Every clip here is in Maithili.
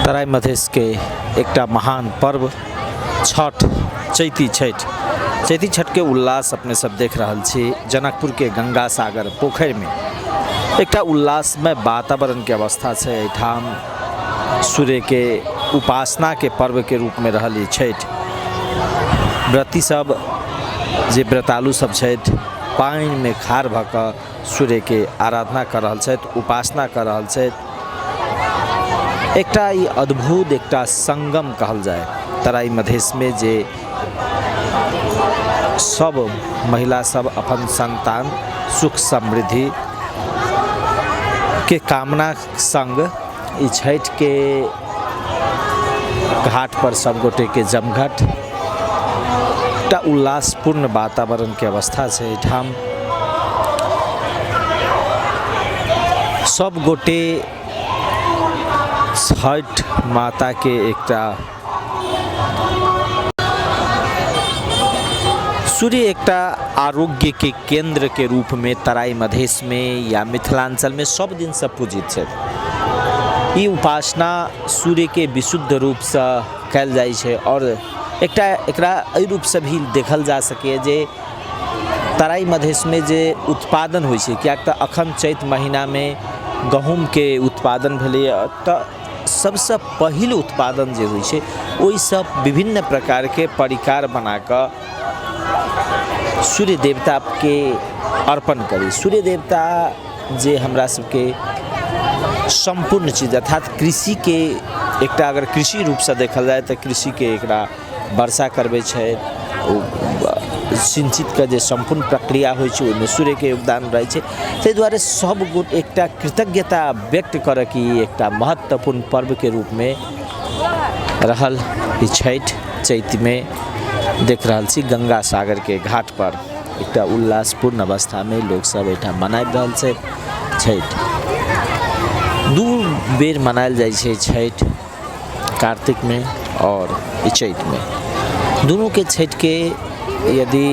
तराई मधेशके एकटा महान पर्व छठ, चैती छठि। चैती छठके उल्लास अपने सब देख रहल छी। जनकपुरके गंगा सागर पोखरिमे एकटा उल्लासमय वातावरणके अवस्था छै। एहिठाम सूर्यके उपासनाके पर्वके रूपमे रहल ई छठि। व्रती सब जे व्रतालु सब छथि, पानिमे खाड़ भऽ कऽ सूर्यके आराधना कऽ रहल छथि, उपासना कऽ रहल छथि। एकटा ई अद्भुत एकटा संगम कहल जाय तराई मधेशमे, जे सब महिला सब अपन संतान सुख समृद्धि के कामना संग ई छठिके घाट पर सब गोटेके जमघट, एकटा उल्लासपूर्ण वातावरणके अवस्था छै। एहिठाम सब गोटे छठि माताके एकटा सूर्य एकटा आरोग्यके केन्द्रके रूपमे तराई मधेशमे या मिथिलाञ्चलमे सब दिनसँ पूजित छथि। ई उपासना सूर्यके विशुद्ध रूपसँ कयल जाइ छै आओर एकटा एकरा एहि रूपसँ भी देखल जा सकैए जे तराई मधेशमे जे उत्पादन होइ छै, किएक तऽ अखन चैत महिनामे गहूँमके उत्पादन भेलैए, तऽ सबसँ पहिल उत्पादन जे होइ छै ओहिसँ विभिन्न प्रकारके परिकार बनाकऽ सूर्य देवताके अर्पण करी। सूर्य देवता जे हमरा सबके सम्पूर्ण चीज अर्थात कृषिके एकटा अगर कृषि रूपसँ देखल जाय तऽ कृषिके एकरा वर्षा करबै छै, ओ सिंचितके जे सम्पूर्ण प्रक्रिया होइ छै ओहिमे सूर्यके योगदान रहै छै। ताहि दुआरे सब गोटे एकटा कृतज्ञता व्यक्त करऽके ई एकटा महत्वपूर्ण पर्वके रूपमे रहल ई छठि। चैतमे देख रहल छी गंगा सागरके घाटपर एकटा उल्लासपूर्ण अवस्थामे लोकसभ एहिठाम मनाबि रहल छथि छठि। दू बेर मनायल जाइ छै छठि, कार्तिकमे आओर ई चैतमे। दुनूके छठिके यदि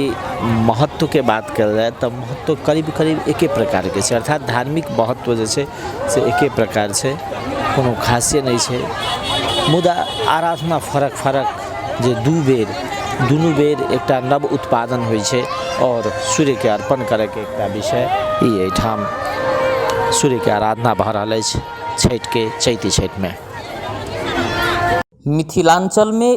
महत्वके बात कयल जाय तऽ महत्व करीब करीब एके प्रकारके छै, अर्थात धार्मिक महत्व जे छै से एके प्रकार छै, कोनो खासे नहि छै। मुदा आराधना फरक फरक, जे दू बेर दुनू बेर एकटा नव उत्पादन होइ छै आओर सूर्यके अर्पण करैके एकटा विषय ई एहिठाम सूर्यके आराधना भऽ रहल अछि छठिके चैती छठिमे। मिथिलांचलमे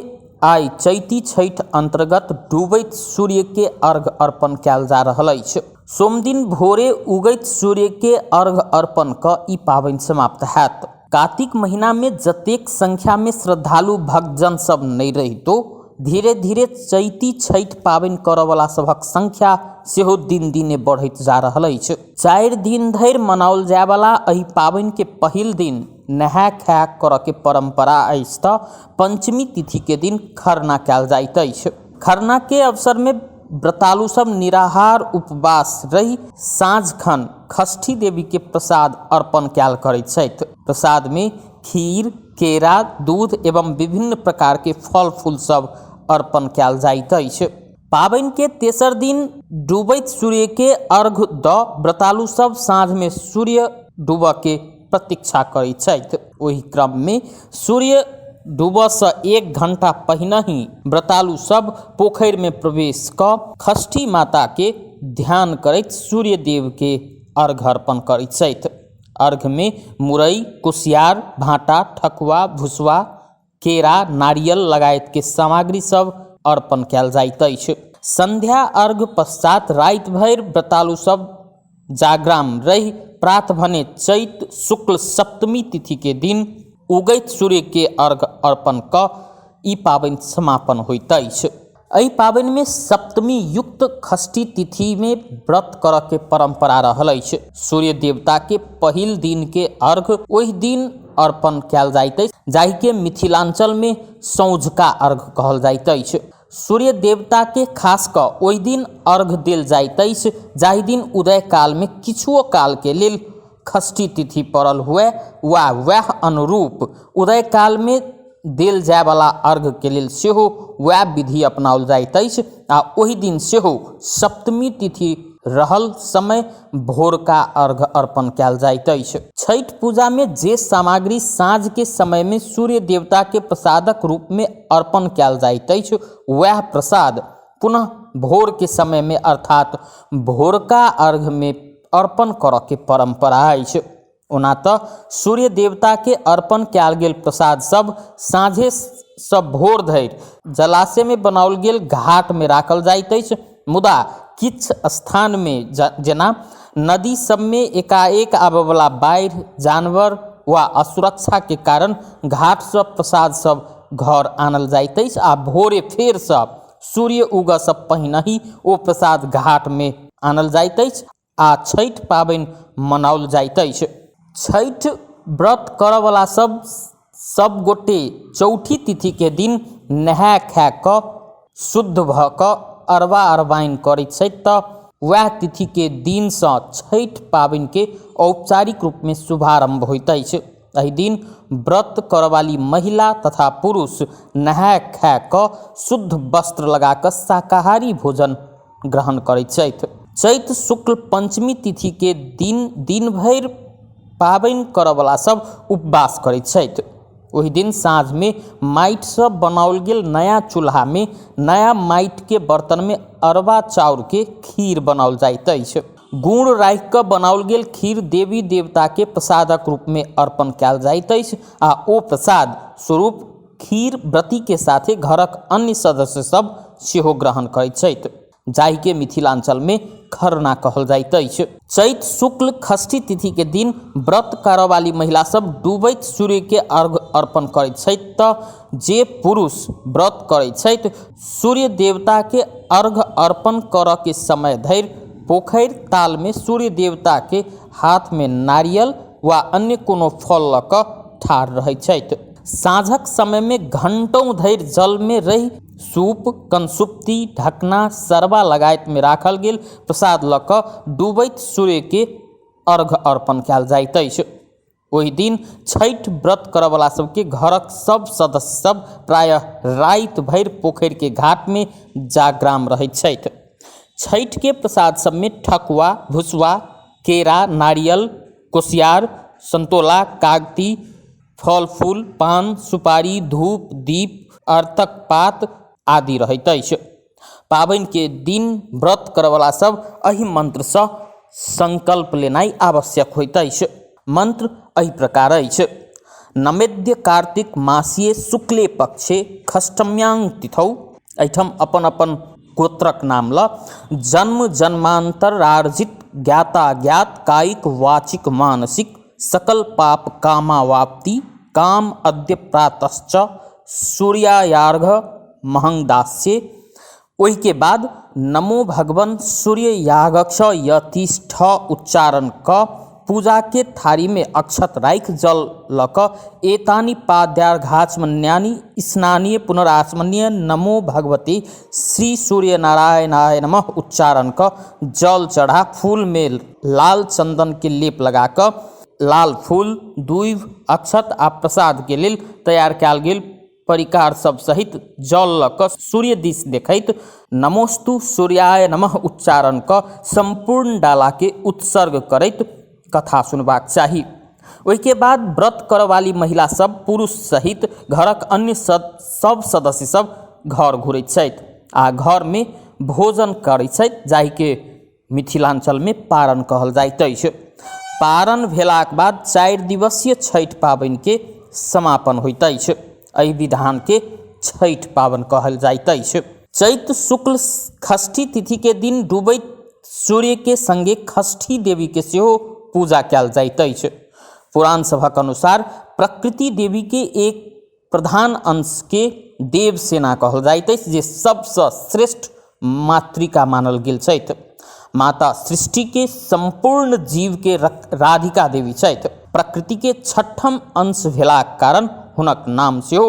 आइ चैती छठि अंतर्गत डूबैत सूर्यके अर्घ अर्पण कयल जा रहल अछि। सोमदिन भोरे उगैत सूर्यके अर्घ अर्पण कऽ ई पाबनि समाप्त हैत। कार्तिक महीनामे जतेक संख्यामे श्रद्धालु भक्तजन सब नहि रहितो धीरे धीरे चैती छठि पाबनि करऽवला सभक संख्या सेहो दिन दिने बढ़ैत जा रहल अछि। 4 दिन धरि मनाओल जायवला एहि पाबनिके पहिल दिन नहाय खाय करऽके परम्परा अछि तऽ पंचमी तिथिके दिन खरना कयल जाइत अछि। खरनाके अवसरमे व्रतालु सब निराहार उपवास रहि साँझ खन षष्ठी देवीके प्रसाद अर्पण कयल करैत छथि। प्रसादमे खीर, केरा, दूध एवं विभिन्न प्रकारके फल फूल सब अर्पण कयल जाइत अछि। पाबनिके तेसर दिन डूबैत सूर्यके अर्घ दऽ व्रतालु सब साँझमे सूर्य डूबऽके प्रतीक्षा करैत छथि। ओहि क्रममे सूर्य डूबऽसँ 1 घंटा पहिनहि व्रतालु सब पोखरिमे प्रवेश कऽ षष्ठी माताके ध्यान करैत सूर्य देवके अर्घ अर्पण करैत छथि। अर्घमे मुरई, कुसियार, भाँटा, ठकुआ, भुसुआ, केरा, नारियल लगायतके सामग्री सब अर्पण कयल जाइत अछि। संध्या अर्घ पश्चात राति भरि व्रतालु सब जाग्राम रहि प्रात भने चैत शुक्ल सप्तमी तिथि के दिन उगैत सूर्य के अर्घ अर्पण कऽ ई पाबनि समापन होइत अछि। एहि पाबनिमे सप्तमी युक्त षष्ठी तिथिमे व्रत करऽके परम्परा रहल अछि। सूर्य देवताके पहिल दिनके अर्घ ओहि दिन अर्पण कयल जाइत अछि, जाहिके मिथिलाञ्चलमे सौंझका अर्घ कहल जाइत अछि। सूर्य देवताके खास कऽ ओहि दिन अर्घ देल जाइत अछि जाहि दिन उदय कालमे किछुओ कालके लेल षष्ठी तिथि पड़ल हुए वा वएह अनुरूप उदय कालमे देल जायवला अर्घके लेल सेहो वएह विधि अपनाओल जाइत अछि आ ओहि दिन सेहो सप्तमी तिथि रहल समय भोरका अर्घ अर्पण कयल जाइत अछि। छठि पूजामे जे सामग्री साँझके समयमे सूर्य देवताके प्रसादक रूपमे अर्पण कयल जाइत अछि, वएह प्रसाद पुनः भोरके समयमे अर्थात भोरका अर्घमे अर्पण करऽके परम्परा अछि। ओना तऽ सूर्य देवताके अर्पण कयल गेल प्रसाद सब साँझेसँ भोर धरि जलाशयमे बनाओल गेल घाटमे राखल जाइत अछि, मुदा किछु स्थानमे जेना नदी सबमे एकाएक आबयवला बाढ़ि, जानवर वा असुरक्षाके कारण घाटसँ प्रसाद सब घर आनल जाइत अछि आ भोरे फेरसँ सूर्य उगऽसँ पहिनहि ओ प्रसाद घाटमे आनल जाइत अछि आ छठि पाबनि मनाओल जाइत अछि। छठि व्रत करऽवला सब सबगोटे चौठी तिथिके दिन नहाय खाय कऽ शुद्ध भऽ कऽ अरबा अरबाइन करैत छथि तऽ वएह तिथिके दिनसँ छठि पाबनिके औपचारिक रूपमे शुभारम्भ होइत अछि। एहि दिन व्रत करऽवाली महिला तथा पुरुष नहाय खाय कऽ शुद्ध वस्त्र लगा कऽ शाकाहारी भोजन ग्रहण करैत छथि। चैत शुक्ल पञ्चमी तिथिके दिन दिन भरि पाबनि करऽवला सब उपवास करैत छथि। ओहि दिन साँझमे माटिसँ बनाओल गेल नया चूल्हामे नया माटिके बर्तनमे अरबा चाउरके खीर बनाओल जाइत अछि। गुड़ राखि कऽ बनाओल गेल खीर देवी देवताके प्रसादक रूपमे अर्पण कयल जाइत अछि आ ओ प्रसाद स्वरूप खीर व्रतीके साथे घरक अन्य सदस्य सब सेहो ग्रहण करैत छथि, जाहिके मिथिलाञ्चलमे खरना कहल जाइत अछि। चैत शुक्ल षष्ठी तिथिके दिन व्रत करऽवाली महिला सब डूबैत सूर्यके अर्घ अर्पण करैत छथि तऽ जे पुरुष व्रत करैत छथि सूर्य देवताके अर्घ अर्पण करऽके समय धरि पोखरि तालमे सूर्य देवताके हाथमे नारियल वा अन्य कोनो फल लऽ कऽ ठाढ़ रहैत छथि। साँझक समयमे घण्टो धरि जलमे रहि सूप, कनसुप्ती, ढकना, सरबा लगायतमे राखल गेल प्रसाद लऽ कऽ डूबैत सूर्यके अर्घ अर्पण कयल जाइत अछि। ओहि दिन छठि व्रत करऽवला सबके घरक सब सदस्य सब प्रायः राति भरि पोखरिके घाटमे जाग्राम रहैत छथि। छठिके प्रसाद सबमे ठकुआ, भुसुआ, केरा, नारियल, कोसियार, संतोला, कागती, फल फूल, पान, सुपारी, धूप, दीप, अरतक पात आदि रहैत अछि। पाबनिके दिन व्रत करऽवला सब एहि मन्त्रसँ संकल्प लेनाइ आवश्यक होइत अछि। मन्त्र एहि प्रकार अछि। नमेद्य कार्तिक मासीय शुक्ले पक्षे खष्टम्यां तिथौ, एहिठाम अपन अपन गोत्रक नाम लऽ जन्म जन्मान्तरार्जित ज्ञाताज्ञात कायिक वाचिक मानसिक सकल पाप कामावाप्ति काम अद्य प्रातश्च सूर्यायार्घ महंदास्ये। ओहिके बाद नमो भगवन सूर्य यागक्ष यतिष्ठ उच्चारण कऽ पूजाके थारीमे अक्षत राखि जल लऽ कऽ एतानि पाद्यार्घाचमन्यानि स्नानीय पुनराचमनीय नमो भगवती श्री सूर्य नारायणाय नमः उच्चारण कऽ जल चढ़ा फूलमे लाल चन्दनके लेप लगा कऽ लाल फूल, दूभि, अक्षत आ प्रसादके लेल तैयार कयल गेल परिकार सब सहित जल लऽ कऽ सूर्य दिस देखैत नमोस्तु सूर्याय नमः उच्चारण कऽ सम्पूर्ण डालाके उत्सर्ग करैत कथा सुनबाक चाही। ओहिके बाद व्रत करऽवाली महिला सब पुरुष सहित घरक अन्य सब सदस्य सब घर घुरैत छथि आ घरमे भोजन करैत छथि, जाहिके मिथिलाञ्चलमे पारन कहल जाइत अछि। पारन भेलाक बाद 4 दिवसीय छठि पाबनिके समापन होइत अछि। एहि विधानके छठि पाबनि कहल जाइत अछि। चैत शुक्ल षष्ठी तिथिके दिन डूबैत सूर्यके सङ्गे षष्ठी देवीके सेहो पूजा कयल जाइत अछि। पुराण सभक अनुसार प्रकृति देवीके एक प्रधान अंशके देवसेना कहल जाइत अछि, जे सबसँ श्रेष्ठ मातृका मानल गेल छथि। माता सृष्टिके सम्पूर्ण जीवके राधिका देवी छथि। प्रकृतिके छठम अंश भेलाक कारण हुनक नाम सेहो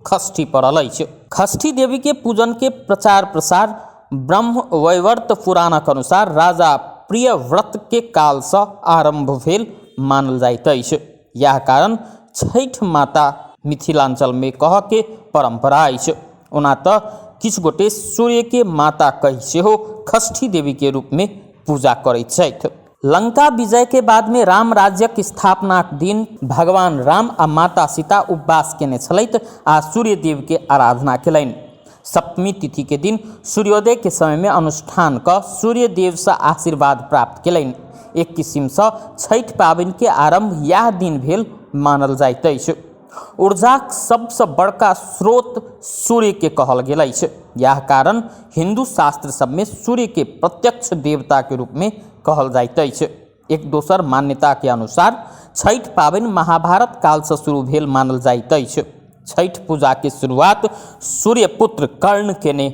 षष्ठी पड़ल अछि। षष्ठी देवीके पूजनके प्रचार प्रसार ब्रह्म वैवर्त पुराणक अनुसार राजा प्रियव्रतके कालसँ आरम्भ भेल मानल जाइत अछि। इएह कारण छठि माता मिथिलाञ्चलमे कहऽके परम्परा अछि। ओना तऽ किछु गोटे सूर्यके माता कहि सेहो षष्ठी देवीके रूपमे पूजा करैत छथि। लंका विजय के बाद में राम राज्यक स्थापनाक दिन भगवान राम आ माता सीता उपवास केने छलथि आ सूर्यदेव के आराधना केलनि। सप्तमी तिथि के दिन सूर्योदय के समय में अनुष्ठान क सूर्यदेव से आशीर्वाद प्राप्त केलनि। एक किसिम से छठि पाबनि के आरंभ यैह दिन भेल मानल जाइत अछि। ऊर्जाक सबसँ बड़का स्रोत सूर्यके कहल गेल अछि। इएह कारण हिन्दू शास्त्र सबमे सूर्यके प्रत्यक्ष देवताके रूपमे कहल जाइत अछि। एक दोसर मान्यताके अनुसार छठि पाबनि महाभारत कालसँ शुरू भेल मानल जाइत अछि। छठि पूजाके शुरुआत सूर्यपुत्र कर्ण केने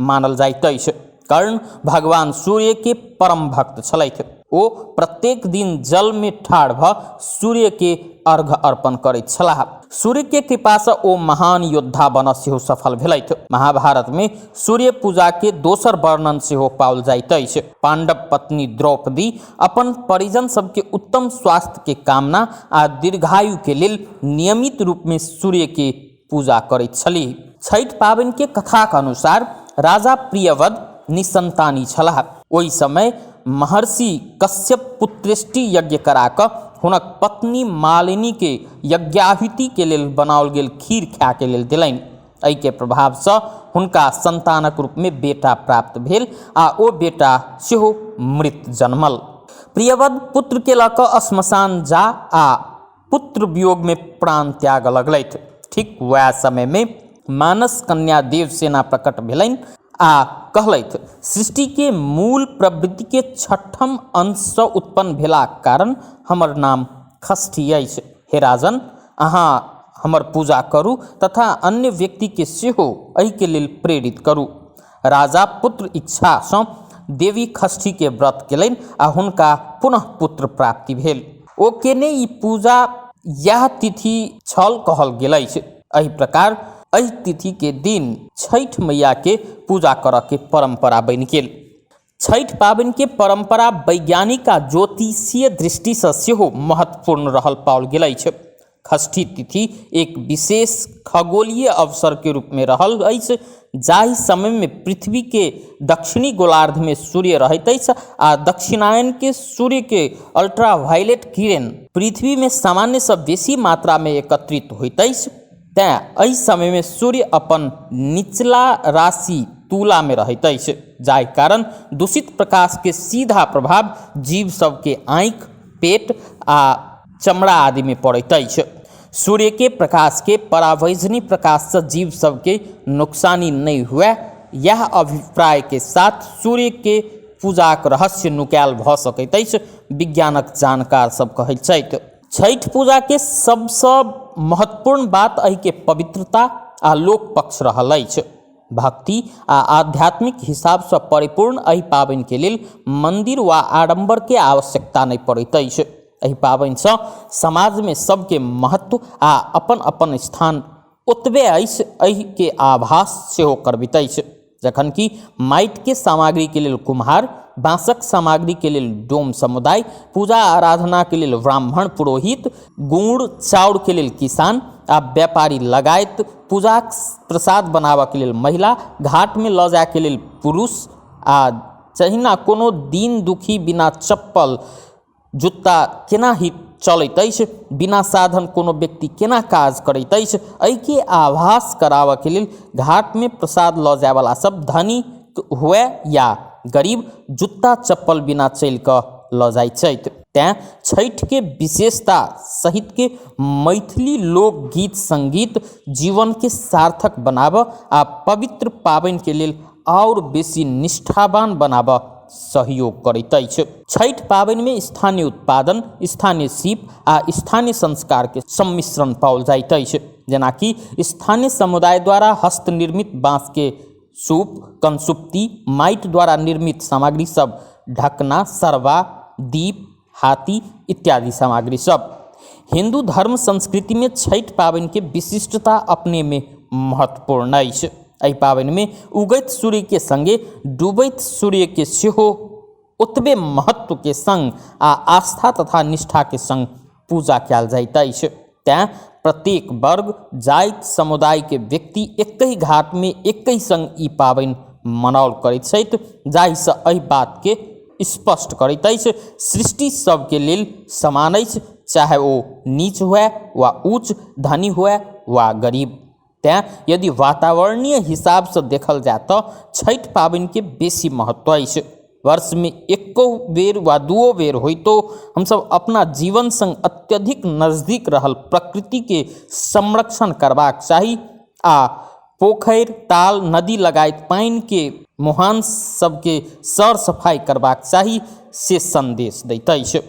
मानल जाइत अछि। कर्ण भगवान सूर्यके परम भक्त छलथि। ओ प्रत्येक दिन जलमे ठाढ़ भऽ सूर्यके अर्घ अर्पण करैत छलाह। सूर्यके कृपासँ ओ महान योद्धा बनऽ सेहो सफल भेलथि। महाभारतमे सूर्य पूजाके दोसर वर्णन सेहो पाओल जाइत अछि। पाण्डव पत्नी द्रौपदी अपन परिजन सबके उत्तम स्वास्थ्यके कामना आ दीर्घायुके लेल नियमित रूपमे सूर्यके पूजा करैत छलीह। छठि पाबनिके कथाक अनुसार राजा प्रियवद निसंतानी छलाह। ओहि समय महर्षि कश्यप पुत्रेष्टि यज्ञ करा कऽ हुनक पत्नी मालिनीके यज्ञाहुतिके लेल बनाओल गेल खीर खायके लेल देलनि। एहिके प्रभावसँ हुनका संतानक रूपमे बेटा प्राप्त भेल आ ओ बेटा सेहो मृत जन्मल। प्रियवद पुत्रके लऽ कऽ श्मशान जा आ पुत्र वियोग में प्राण त्याग लगलथि। ठीक वएह समय में मानस कन्या देवसेना प्रकट भेलनि आ कहलथि, सृष्टि के मूल प्रवृत्ति के छठम अंश सँ उत्पन्न भेलाक कारण हमर नाम षष्ठी अछि। हे राजन, अहाँ हमर पूजा करू तथा अन्य व्यक्ति के सेहो एहि के लेल प्रेरित करू। राजा पुत्र इच्छा सँ देवी षष्ठी के व्रत केलनि आ हुनका पुनः पुत्र प्राप्ति भेल। ओ केने ई पूजा यैह तिथि छल कहल गेल अछि। एहि प्रकार एहि तिथि के दिन छठि मैया के पूजा करऽ के परंपरा बनि गेल। छठि पाबनि के परंपरा वैज्ञानिक आ ज्योतिषीय दृष्टि सँ सेहो महत्वपूर्ण रहल पाओल गेल अछि। षष्ठी तिथि एक विशेष खगोलीय अवसर के रूप में रहल अछि, जाहि समय में पृथ्वी के दक्षिणी गोलार्ध में सूर्य रहैत अछि आ दक्षिणायन के सूर्य के अल्ट्रावायलेट किरण पृथ्वी में सामान्य सँ बेसी मात्रा में एकत्रित होइत अछि। तेँ एहि समय में सूर्य अपन निचला राशि तुला में रहैत अछि, जाहि कारण दूषित प्रकाश के सीधा प्रभाव जीव सबके आँखि, पेट आ चमड़ा आदिमे पड़ैत अछि। सूर्यके प्रकाशके परावैजनी प्रकाशसँ जीव सबके नोकसानी नहि हुए, इएह अभिप्रायके साथ सूर्यके पूजाक रहस्य नुकायल भऽ सकैत अछि, विज्ञानक जानकार सब कहैत छथि। छठि पूजाके सबसँ महत्वपूर्ण बात एहिके पवित्रता आ लोक पक्ष रहल अछि। भक्ति आ आध्यात्मिक हिसाबसँ परिपूर्ण एहि पाबनिके लेल मन्दिर वा आडम्बरके आवश्यकता नहि पड़ैत अछि। एहि पाबनिसँ समाजमे सबके महत्व आ अपन अपन स्थान ओतबे अछि, एहिके आभास सेहो करबैत अछि। जखन कि माटिके सामग्रीके लेल कुम्हार, बाँसक सामग्रीके लेल डोम समुदाय, पूजा आराधनाके लेल ब्राह्मण पुरोहित, गुड़ चाउरके लेल किसान आ व्यापारी लगायत पूजाक प्रसाद बनाबऽके लेल महिला, घाटमे लऽ जायके लेल पुरुष आ जहिना कोनो दीन दुखी बिना चप्पल जुत्ता केना ही चलैत अछि, बिना साधन कोनो व्यक्ति केना काज करैत अछि, एहिके आभास कराबऽके लेल घाटमे प्रसाद लऽ जायवला सब धनी हुए या गरीब जुत्ता चप्पल बिना चलि कऽ लऽ जाइत छथि। तेँ छठिके विशेषता सहितके मैथिली लोकगीत सङ्गीत जीवनके सार्थक बनाबऽ आ पवित्र पाबनिके लेल आओर बेसी निष्ठावान बनाबऽ सहयोग करैत अछि। छठि पाबनिमे स्थानीय उत्पादन, स्थानीय सीप आ स्थानीय संस्कारके सम्मिश्रण पाओल जाइत अछि। जेनाकि स्थानीय समुदाय द्वारा हस्तनिर्मित बाँसके सूप, कनसुप्ती, माटि द्वारा निर्मित सामग्री सब, ढकना, सरबा, दीप, हाथी इत्यादि सामग्री सब। हिन्दू धर्म संस्कृतिमे छठि पाबनिके विशिष्टता अपनेमे महत्वपूर्ण अछि। एहि पाबनिमे उगैत सूर्यके सङ्गे डूबैत सूर्यके सेहो ओतबे महत्वके सङ्ग आ आस्था तथा निष्ठाके सङ्ग पूजा कयल जाइत अछि। तेँ प्रत्येक वर्ग, जाति, समुदायके व्यक्ति एकहि घाटमे एकहि सङ्ग ई पाबनि मनाओल करैत छथि, जाहिसँ एहि बातके स्पष्ट करैत अछि। सृष्टि सबके लेल समान अछि, चाहे ओ नीच हुए वा ऊँच, धनी हुए वा गरीब। तेँ यदि वातावरणीय हिसाबसँ देखल जाय तऽ छठि पाबनिके बेसी महत्व अछि। वर्षमे एको बेर वा दूओ बेर होइतो हमसभ अपना जीवन सङ्ग अत्यधिक नजदीक रहल प्रकृतिके संरक्षण करबाक चाही आ पोखरि, ताल, नदी लगायत पानिके मुहान सबके सर सफाइ करबाक चाही से सन्देश दैत अछि।